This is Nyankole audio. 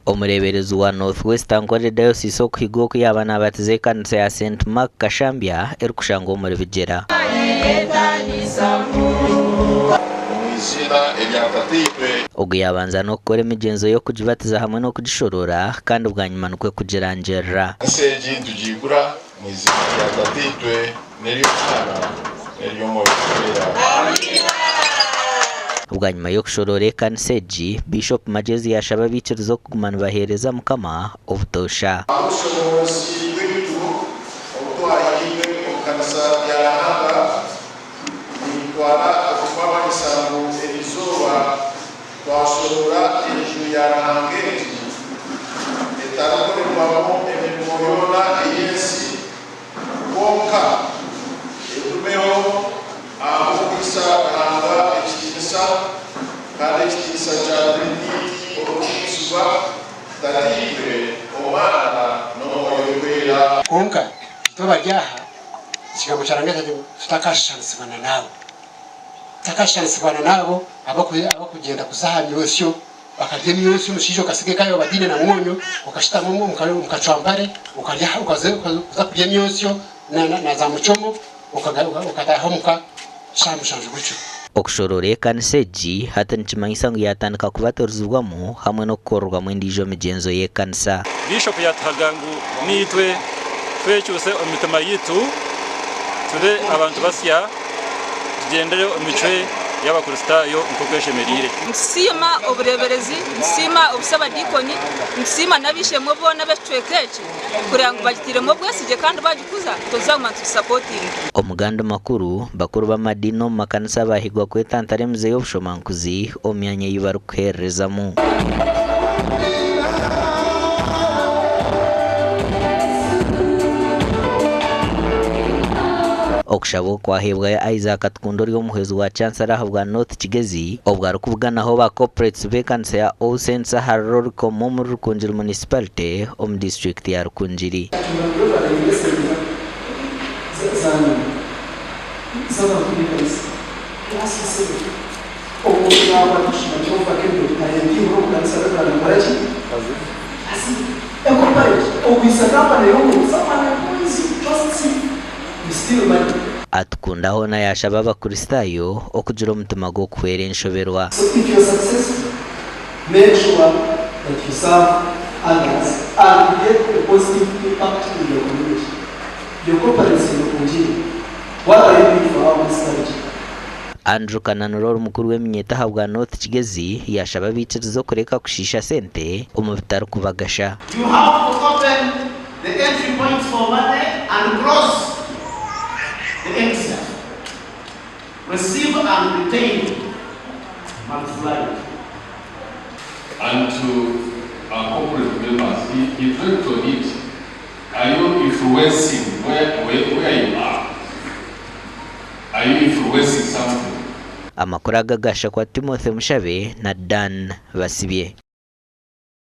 Omureeberezi wa North West Ankole Diocese okuhiga oku yaaba naabatiza ekanisa ya St Mark Kashambya erikushangwa omuri Bigyera. Ogu yaabanza n'okukora emigyenzo y'okugibatiza hamwe n'okugishoroora kandi bwanyima nikwo kugirangirira. Ensi egi nitugiigura omu iziina rya Tataitwe n'ery'Omwana n'ery'Omwoyo Orikwera. Amiina. Bwanyima y'okushoroora ekanisa egi, Biishopu Magyezi yaashaba abaikiriza okuguma nibaheereza Mukama obutoosha. Obushoboorozi bw'ebituro obu twahairwe omu kanisa ya Ruhanga nibutwara okubamanyisa ngu erizooba twashoroora enju ya Ruhanga egi etarikukorerwamu emirimo yoona ey'ensi, kwonka egumeho ahabw'okuhaisa Ruhanga ekitiinisa, kandi ekitiinisa kya Tiriniiti orikukugisibwa Tataitwe, Omwana, n'Omwoyo Orikwera. Kwonka itwe abari aha, ekigambo kya Ruhanga kyagira ngu tutakashushanisibwa na n'abo. Tutakashushanisibwa na n'abo abarikugyenda kuza aha myosyo, bakarya emyosyo, omushaija okasiga eka yaawe bataine na mwonyo, okashutama omu kacwampare, okarya okaza kurya emyosyo na za muchomo, okataaha omuka shaaha mushanju gutyo. Okushoroora ekanisa egi hati nikimanyisa ngu yaatandika kubatirizibwamu hamwe n'okukorerwamu endiijo migyenzo y'ekanisa. Biishopu yaatuhaga ngu naitwe twekyuse omu mitima yaitu, tube abantu basya, tugyendere omu micwe y'Abakristaayo nk'oku eshemereire. Nitusiima obureeberezi, nitusiima obusabadiikoni, nitusiima n'ab'eishe-emwe boona ab'ekicweka eki kureba ngu bagitairemu obwesigye kandi bagikuza, nituza kuguma nitugisapotinga. Omu gandi makuru, bakuru b'amadiini omu makanisa baahigwa kwetantara emize y'obushomankuzi omu myanya ei barikuheererezamu. Okushaba oku kwaheebwayo Isaac Atukunda ori omuhwezi wa Chancellor ahabwa North Kigezi obwo arikubuganaho ba corporates b'ekanisa ya All Saints ahari Roricom omuri Rukungiri Municipality omu disiturikiti ya Rukungiri. Atukunda hoona yaashaba Abakristaayo okugira omutima gw'okuhwera enshoberwa. Andrew Kananura ori mukuru w'eminyeeto ahabwa North Kigezi yaashaba abaikiriza okureka kushiisha sente omu bitarikubagasha. You have to open the entry points for money and close the exit. Receive and retain multiplied. And to our corporate members, reflect on it, are you influencing where, where, where you are? Are you influencing something? Amakuru aga gashakwa Timothy Mushabe na Dan Basibye.